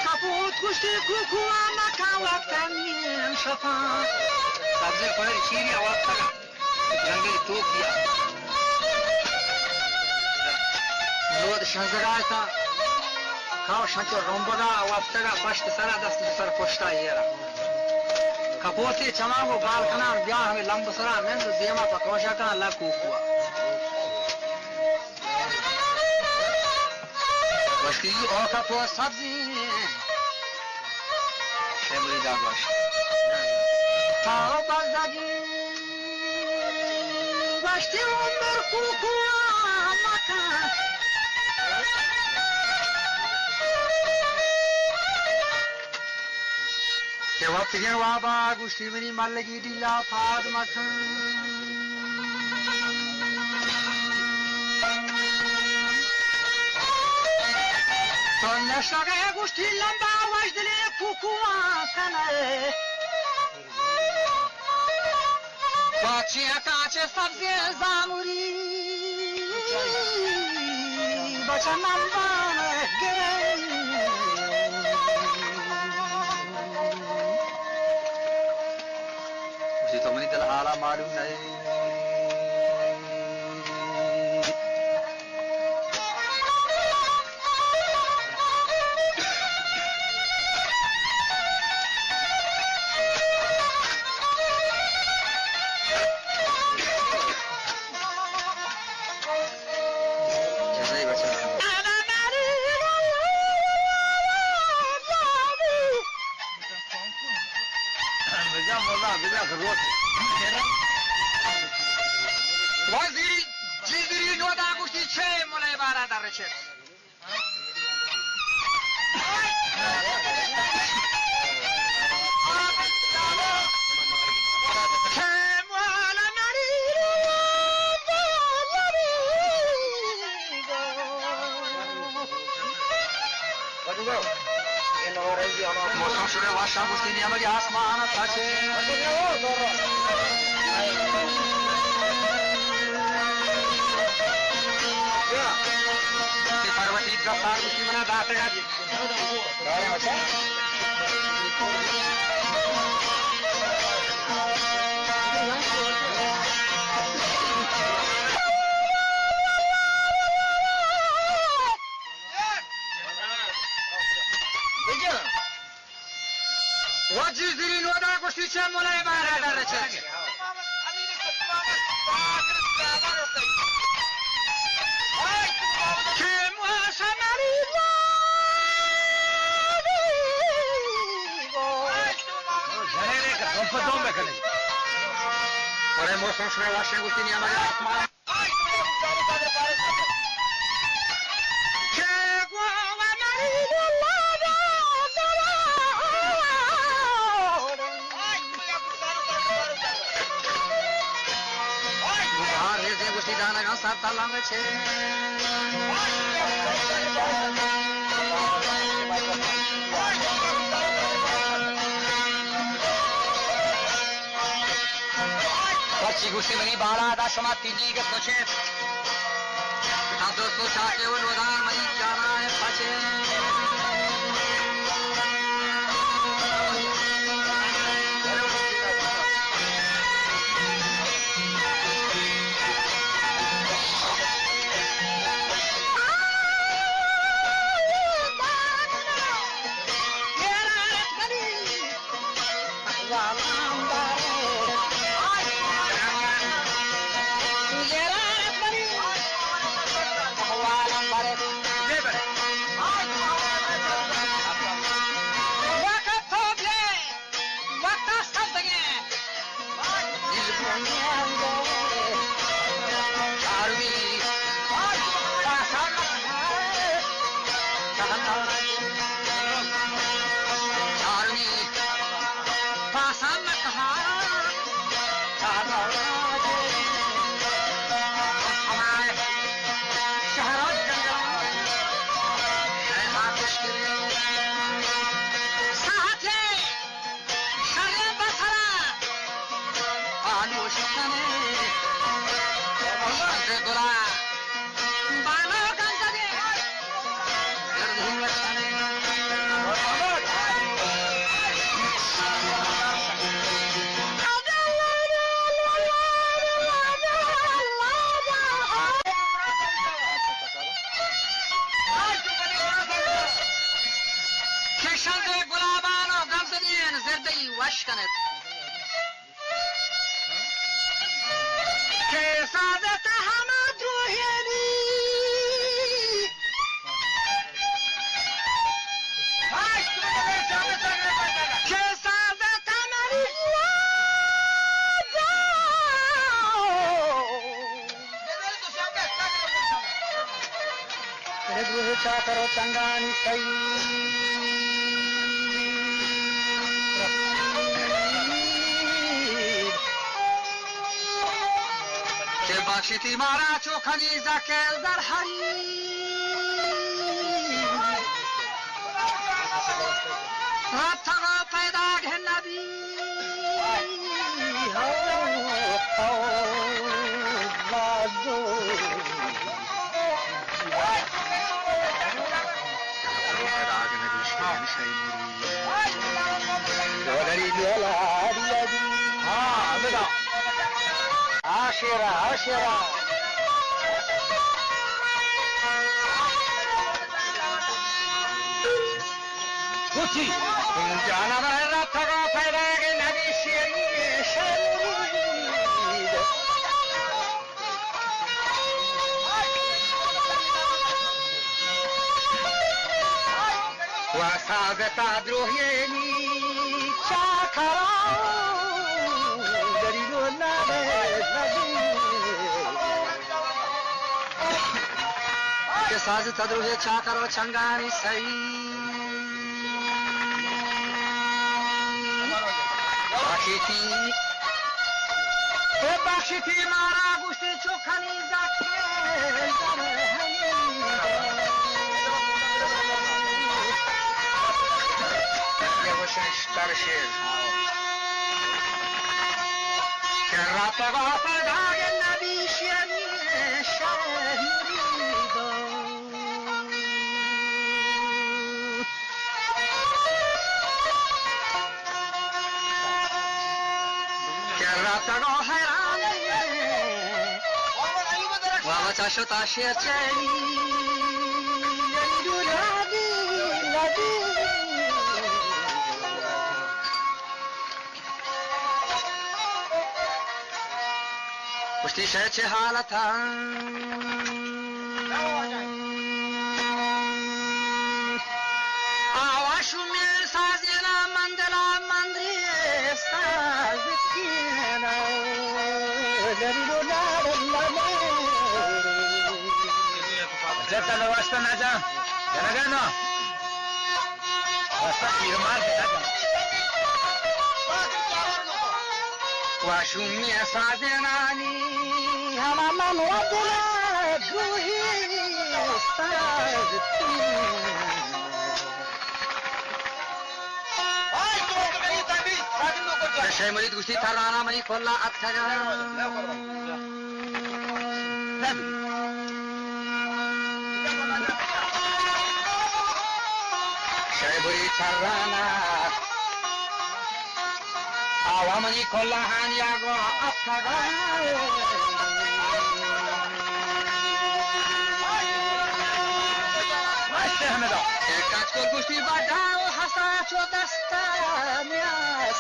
کپوت گوشتی کوکو آ مکن وقت نیم شپاں. سبزیں پڑے چیری آ وقت جنگلی توپیا. نود شنزگا اتاں. کاو شنچو رمبگا وپتگا پشت سرا دست سر پشتا ایرا. کپوتے چماں گو گال کنان بیا ہمیں لمب سرا نند و دیما پہ کوشا کنان لگ کوکوا. وشکی او کپو سبزی. شے مریدا گوشت. تاو بزگی گوشتی عمر کوکو مکن. کہ وپتگیں وابا گوشتی منی ملگی ڈیلا پاد مکن. تو نشتگے گوشتی لمبا وش دلے کوکواں کنے. پاچی کاچ سبزیں زامری بچہ نمبان گرے. گوشتی تو منی دل حالا معلوم نئے. وزیری جیزری نودا گوشتی چے ملے بارا در رچے. موسم شرے واشاں گوشتی نیمگی آسمان تچے. پروتی دستار گوشتی منا داتگا. واجی زیری نودا گوشتی چہ ملائے بارا در رچت. کہ موسم ری جانے کہ دم پہ دم بکنی. اور موسم شرے واشیں گوشتی نیمگی آسمان. ہر ریزیں گوشتی دانگاں سر تلان رچے. پچی گوشتی منی بالا دا شما تیجی کے سوچے. ہم دوستو چاہتے ہو نودان منی جانا ہے پچے. گند گلابان و گند دین زردئی وش کنت۔ کہ سازت ہما دروہینی، کہ سازت ہماری لاجا۔ اے دروہ چاکر و چنگانی سید، کہ بخشیتی مارا چو کنیزک زر حریر، رتگ و پیداگ نبی۔ ہاں، بدا۔ آ شیرا، آ شیرا۔ کچی؟ جانور رتگا پیدا کہ نبی شیری شری۔ و ثابت دروہینی چاکرا دلیل و نبی۔ کہ سازت دروہ چاکر و چنگانی سید۔ بخشیتی، اے بخشیتی مارا گوشتی چو کنیزک۔ یہ گوشش تر شیر۔ کہ رتگا پیداگ نبی شیری شہ مریدان۔ کہ رتگا حیران۔ بابا چاشو تاشیر چینی۔ پشتی شہ چہ حالت آوا شومی سازینا مندلا مندری سازکینا۔ جتا لواشتا نہ جان، جنگا نو۔ واسطہ پیر مار کے نہ جان۔ واشومی سازنانی ہما من و دل دوہی سازتی۔ شے مرید گوشتی ترانا منی کلا اتکگا۔ شے بری ترانا آوا منی کلاہان یا گو اتکگا۔ اے کچکول گوشتی بڈا و ہستا چو دستا نیاز۔